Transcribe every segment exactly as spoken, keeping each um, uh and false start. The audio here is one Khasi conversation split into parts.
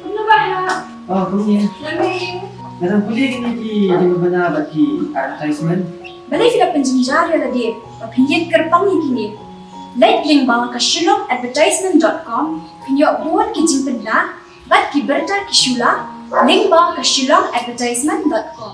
Kumno ba ha? Oh, kumne. Nga dang pule kine ki jingpynbna bad ki advertisement. Balei phi la pynjynjar ïa lade ba phin ïeng kyrpang ïa kine? Leit lyngba ka shillong advertisement dot com, phin ïoh bun ki jingpynbna bad ki bynta ki shuwa, lyngba ka shillong advertisement dot com.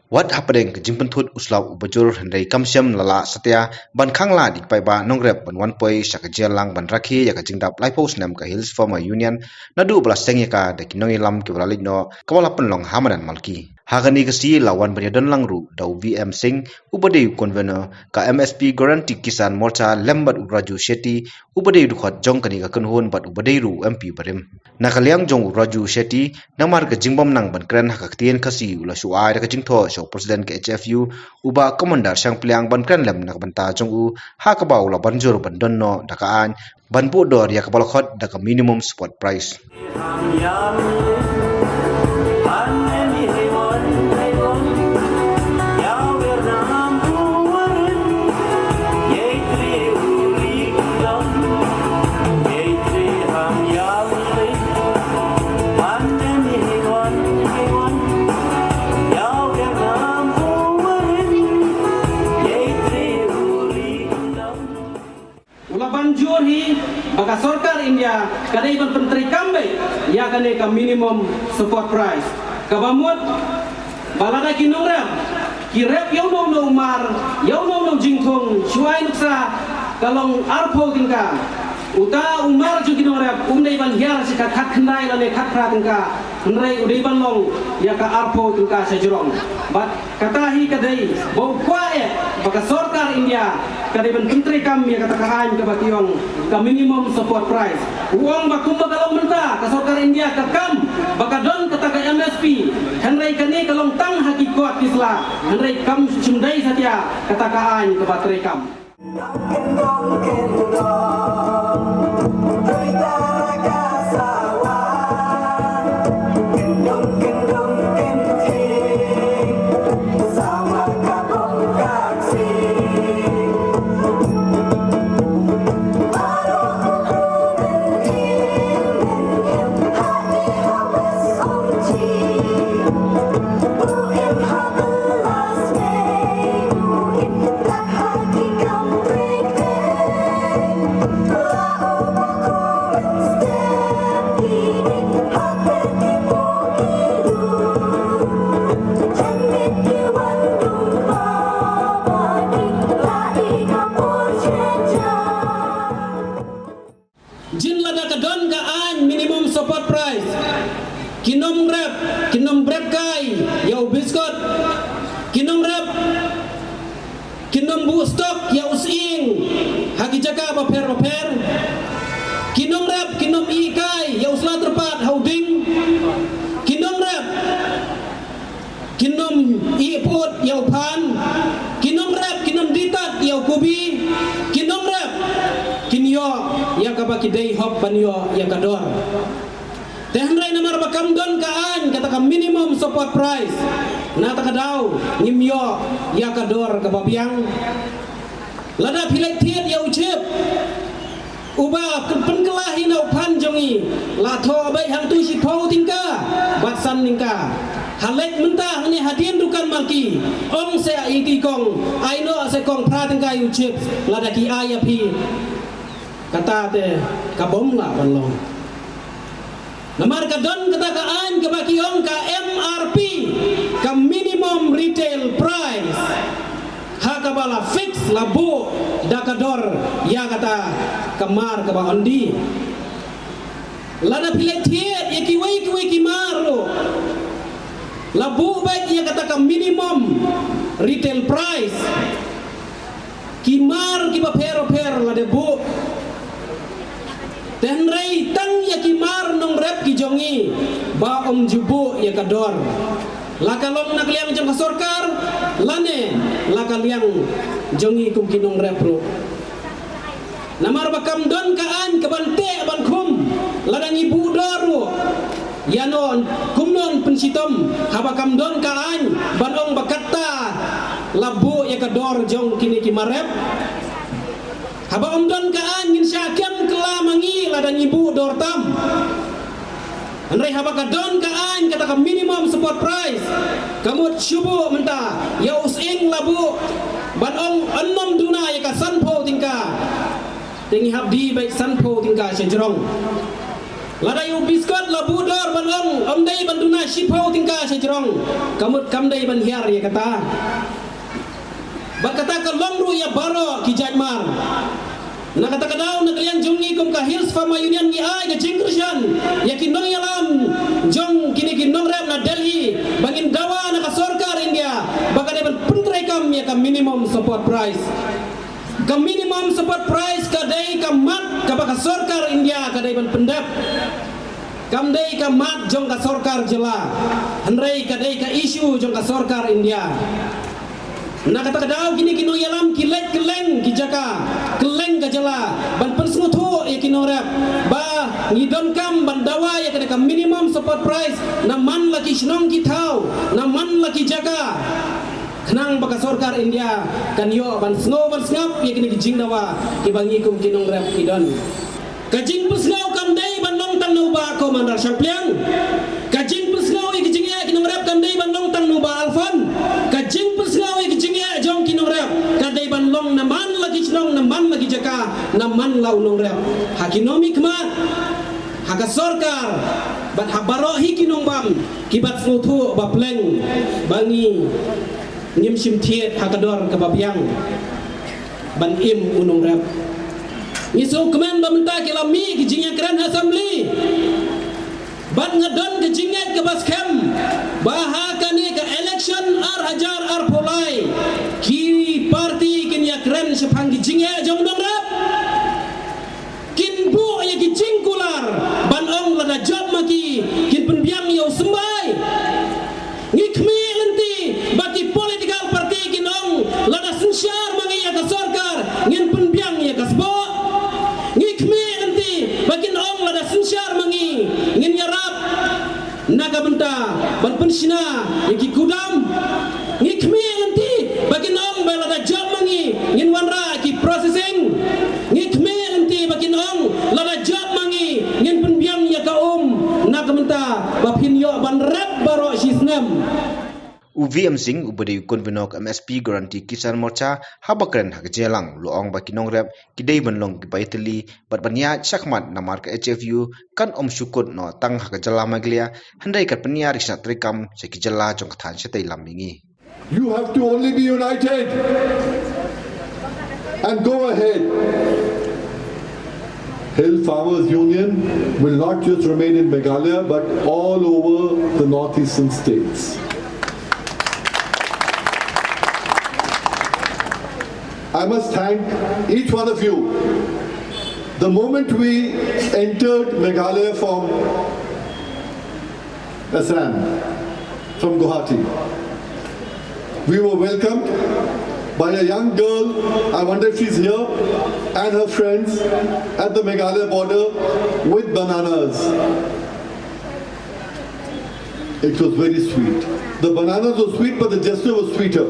Wat hapdeng ka jingpynthut u slap uba jur, hynrei kam shym la lah satia ban khang lad ïa ki paidbah nongrep ban wan poi sha ka jel lang ban rakhe ïa ka jingdap laiphew snem ka Hills Farmer Union, naduh ba la seng ïa ka da ki nongïalam kiba la leit noh, kaba la pynlong ha madan Malki. Ha kane ka sngi la wan ban ïadon lang ruh da u V M Singh, uba dei u convener ka M S P Guarantee Kisan Morcha, lem bad u Raju Shetty, uba dei u dkhot jong kane ka kynhun bad uba dei ruh u M P barim. Na ka liang jong u Raju Shetty, namar ka jingbym nang ban kren ha ka ktien Khasi, u la shu ai da ka jingthoh sha u President ka H F U, u Bah Commander Shangpliang, ban kren lem na ka bynta jong u, ha kaba u la ban jur ban don noh da ka aiñ ban buh dor ïa kaba la khot da ka minimum support price. U la ban jur hi ba ka sorkar India ka dei ban pyntreikam beit ïa kane ka minimum support price. Kaba mut ba lada ki nongrep ki rep ïa uno uno u mar, ïa uno uno u jingthung, shu ai nuksa, ka long arphew tyngka. Uta u mar jong ki nongrep um dei ban hiar sha ka khatkhyndai lane khatphra tyngka, hynrei u dei ban long ïa ka arphew tyngka sha jrong. Bad kata hi ka dei ba u kwah eh ba ka sorkar India ka dei ban pyntreikam ïa kata ka aiñ kaba ki ong ka minimum support price. U ong ba kumba ka long mynta, ka sorkar India ka kam ba ka don kata ka M S P, hynrei kane ka long tang ha ki kot ki sla, hynrei kam shym dei satia kata ka aiñ kaba treikam. Jin lada ka don ka aiñ minimum support price, ki nongrep kin ym bret kai ïa u biskot, ki nongrep kin ym buh stok ïa u sying ha ki jaka bapher bapher, ki nongrep kin ym ih kai ïa u sla tyrpad ha u ding, ki nongrep kin ym ih put ïa u phan, ki nongrep kin ym ditat ïa u kubi, ki nongrep kin ïoh ïa kaba ki dei hok ban ïoh ïa ka dor. Te hynrei namar ba kam don ka aiñ kata ka minimum support price, na kata ka daw ngim ïoh ïa ka dor kaba biang. Lada phi leit thied ïa u chips uba pynkylla hi na u phan jong ngi, la thoh beit hangtu shiphew tyngka bad san tyngka. Ha leit mynta hangne hadien dukan Malki, ong seh ïa ki kong, ai noh seh kong phra tyngka ïa u chips, lada ki ai ïa phi. Kata te ka bym lah ban long. Namar ka don kata ka aiñ kaba ki ong ka M R P, ka minimum retail price. Ha kaba la fix, la buh da ka dor ïa kata ka mar kaba ondi. Lada phi leit thied ïa kiwei kiwei ki mar ruh, la buh beit ïa kata ka minimum retail price. Ki mar kiba pher pher la dep buh. Te hynrei tang ïa ki mar nongrep ki jong ngi ba ym ju buh ïa ka dor, la ka long na ka liang jong ka sorkar lane la ka liang jong ngi kum ki nongrep ruh. Namar ba kam don ka aiñ ka ban teh ban khum lada ngi buh dor ruh. Ïa no, kumno yn pynshitom haba kam don ka aiñ ban ong ba kata la buh ïa ka dor jong kine ki mar rep. Haba ym don ka aiñ ngin shah kem kylla ma ngi lada ngi buh dor tam. Hynrei haba ka don ka aiñ kata ka minimum support price, ka mut shu buh mynta ïa u sying la buh ban ong ym duna ïa ka sanphew tyngka. Te ngi hap die beit sanphew tyngka sha jrong. Lada ïa u biskot la buh dor ban ong ym dei ban duna shiphew tyngka sha jrong, ka mut kam dei ban hiar ïa kata. Bad kata ka long ruh ïa baroh ki jait mar. Na kata ka daw na ka liang jong ngi kum ka Hills Farmer Union ngi ai ka jingkyrshan ïa ki nongïalam jong kine ki nongrep na Delhi ba ngin dawa na ka sorkar India ba ka dei ban pyntreikam ïa ka minimum support price. Ka minimum support price ka dei ka mat kaba ka sorkar India ka dei ban pyndep. Kam dei ka mat jong ka sorkar jylla, hynrei ka dei ka issue jong ka sorkar India. Na kata ka daw kine ki nongïalam ki leit kylleng ki jaka, kylleng ka jylla ban pynsngewthuh ïa ki nongrep ba ngi donkam ban dawa ïa kane ka minimum support price na man la ki shnong ki thaw, na man la ki jaka. Khnang ba ka sorkar India kan ïoh ban sngew ban sngap ïa kine ki jingdawa kiba ngi kum ki nongrep ki don. Ka jingpynsngew kam dei ban long tang na u Bah Commander Shangpliang. Ka jingpynsngew ïa ki jingeh ki nongrep kam dei ban long tang na u Bah Alfon. Ka jingpynsngew ïa ki jingeh jong ki nongrep ka dei ban long na man la ki shnong, na man la ki jaka, na man la u nongrep. Ha ki nongmihkhmat, ha ka sorkar bad ha baroh hi ki nongbam kiba sngewthuh ba pleng ba ngi ngim shim thied ha ka dor kaba biang ban im u nongrep. Ngi sngewkmen ba mynta ki la mih ki jingïakren ha assembly. Bad nga don ka jingngeit kaba skhem ba ha kane ka election ar hajar arphew lai ki party kin ïakren shaphang ki jingeh jong u nongrep. Kin buh ïa ki jingkular ban ong lada jop ma ki kin pynbiang ïa u symbai. Ngi khmih lynti ba ki political party kin ong lada synshar ma ngi ïa ka sorkar ngin pynbiang ïa ka sboh. Ngi khmih lynti ba kin ong lada synshar ma ngi ngin ïarap na ka bynta ban pynshna ïa ki kudam. Ngi khmih lynti ba kin ong ba lada jop ma ngi ngin wanrah ki processing. Ngi khmih lynti ba kin ong lada jop ma ngi ngin pynbiang ïa ka um na ka bynta ba phin ïoh ban rep baroh shisnem. U V M Singh uba dei u convener ka M S P Guarantee Kisan Morcha haba kren ha ka jingïalang u la ong ba ki nongrep ki dei ban long kiba ïatylli bad ban ïaid shakhmat namar ka H F U kan ym shu kut noh tang ha ka jylla Meghalaya hynrei kan pynïar ïa ki shnat treikam sha ki jylla jong ka thaiñ shatei lam mihngi. You have to only be united and go ahead. Hill Farmers Union will not just remain in Meghalaya but all over the northeastern states. I must thank each one of you. The moment we entered Meghalaya from Assam, from Guwahati, we were welcomed by a young girl, I wonder if she's here, and her friends at the Meghalaya border with bananas. It was very sweet. The bananas were sweet, but the gesture was sweeter.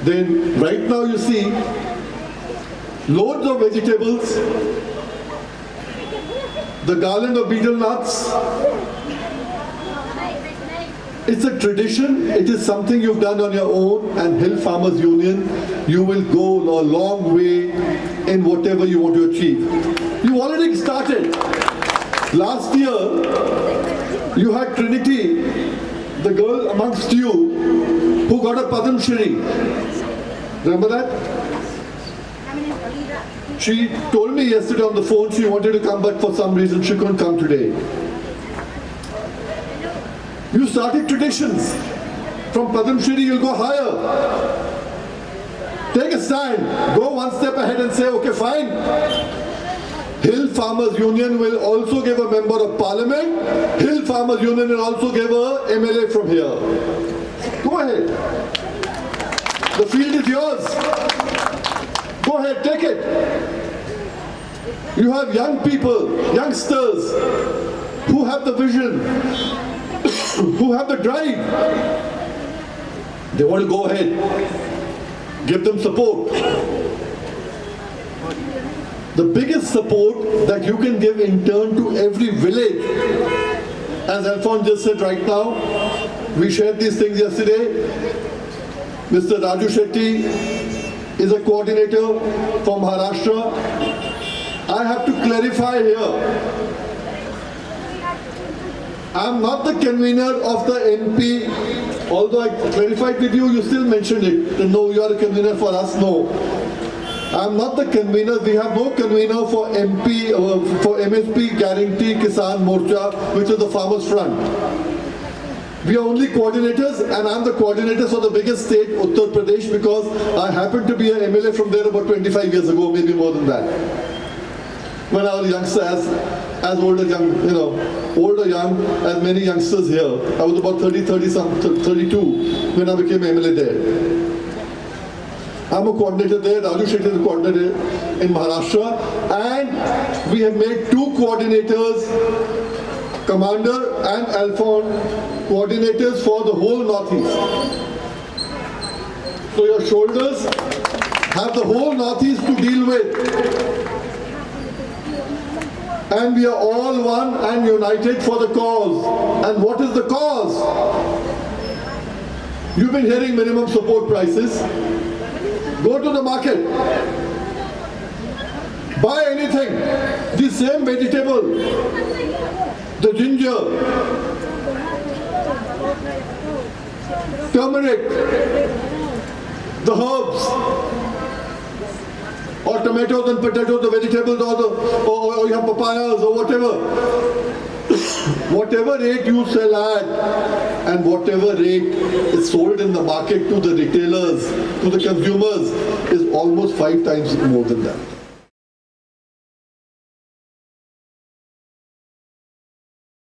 Then, right now, you see loads of vegetables, the garland of betel nuts. It's a tradition. It is something you've done on your own, and Hill Farmers Union, you will go a long way in whatever you want to achieve. You already started. Last year, you had Trinity, the girl amongst you, who got a Padma Shri. Remember that? She told me yesterday on the phone she wanted to come, but for some reason she couldn't come today. You started traditions. From Padma Shri, you'll go higher. Take a stand. Go one step ahead and say, "Okay, fine." Hill Farmers Union will also give a member of parliament. Hill Farmers Union will also give a M L A from here. Go ahead. The field is yours. Go ahead, take it. You have young people, youngsters, who have the vision, who have the drive. They want to go ahead. Give them support. The biggest support that you can give in turn to every village, as Alphonse just said right now, we shared these things yesterday. Mister Raju Shetty is a coordinator from Maharashtra. I have to clarify here. I'm not the convener of the M P. Although I clarified with you, you still mentioned it. That no, you are a convener for us. No. I'm not the convener. We have no convener for M P, uh, for M S P Guarantee Kisan Morcha, which is the Farmers Front. We are only coordinators, and I'm the coordinator for the biggest state, Uttar Pradesh, because I happened to be an M L A from there about twenty-five years ago, maybe more than that. When I was a youngster, as, as old as young, you know, old or young, as many youngsters here. I was about thirty, thirty some, th- thirty-two when I became M L A there. I'm a coordinator there, Raju Shetty is a coordinator in Maharashtra, and we have made two coordinators, Commander and Alphonse, coordinators for the whole Northeast. So your shoulders have the whole Northeast to deal with. And we are all one and united for the cause. And what is the cause? You've been hearing minimum support prices. Go to the market. Buy anything. The same vegetable. The ginger. Turmeric. The herbs. Or tomatoes and potatoes, the vegetables, or the or, or you have papayas or whatever. Whatever rate you sell at and whatever rate is sold in the market to the retailers, to the consumers, is almost five times more than that.